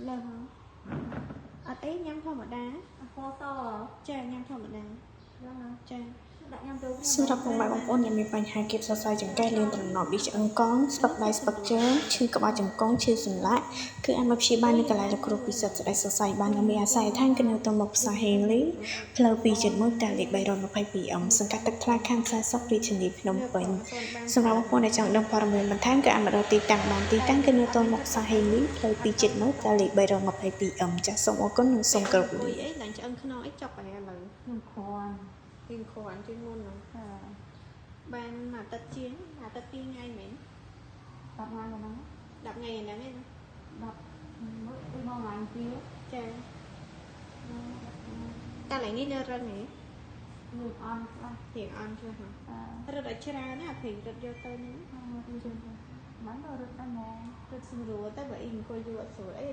លើសហ៎អត់អីញ៉ាំធម្មតា ពណ៌ស ចាញ៉ាំធម្មតា ហ្នឹងណា ចា ដាក់ញ៉ាំចូលគ្នា សម្រាប់ពុកម៉ែបងប្អូនដែលមានបញ្ហាគៀបសរសៃចង្កេះលៀនត្រណប់ឌីឆ្អឹងកងស្ពឹកដៃស្ពឹកជើងឈឺក្បាលចង្គង់ឈឺសន្លាក់គឺអាចមកព្យាបាលនៅកន្លែងលោកគ្រូពិសិដ្ឋស្ដេចសរសៃបាននិងមានអាស័យដ្ឋានគឺនៅទល់មុខផ្សារហេងលីផ្លូវ2.1តាលេខ 322M សង្កាត់ទឹកថ្លាខណ្ឌខ្សែសុករាជធានីភ្នំពេញសម្រាប់បងប្អូនដែលចង់ដឹងព័ត៌មានបន្ថែមគឺអាចមកដល់ទីតាំងបានទីតាំងគឺនៅទល់មុខផ្សារហេងលីផ្លូវ2.1តាលេខ 322M ចាសសូមអរគុណនិងសូមគោរពលា អុយអីឡើងឆ្អឹងខ្នងអីចប់ហើយឥឡូវ ខ្ញុំគ្រាន់ រៀងគ្រាន់ជាងមុនហ្នឹង ចា បានមួយអាទិត្យជាងមួយអាទិត្យ2ថ្ងៃមែន 10ថ្ងៃហ្នឹង 10ថ្ងៃហ្នឹងឯង 10មើលពីមកថ្ងៃជា ចាតែឡើយនេះនៅរឹងហ៎ លឿនអន់ខ្លះ រៀងអន់ខ្លះហ៎ ចា រត់ឲ្យច្រើនណាអាព្រេងរត់យកទៅហ្នឹង មិនទៅរត់តែហ្មង រត់ស្រួលតែបើអ៊ីអង្គុយយូរអត់ស្រួលអី។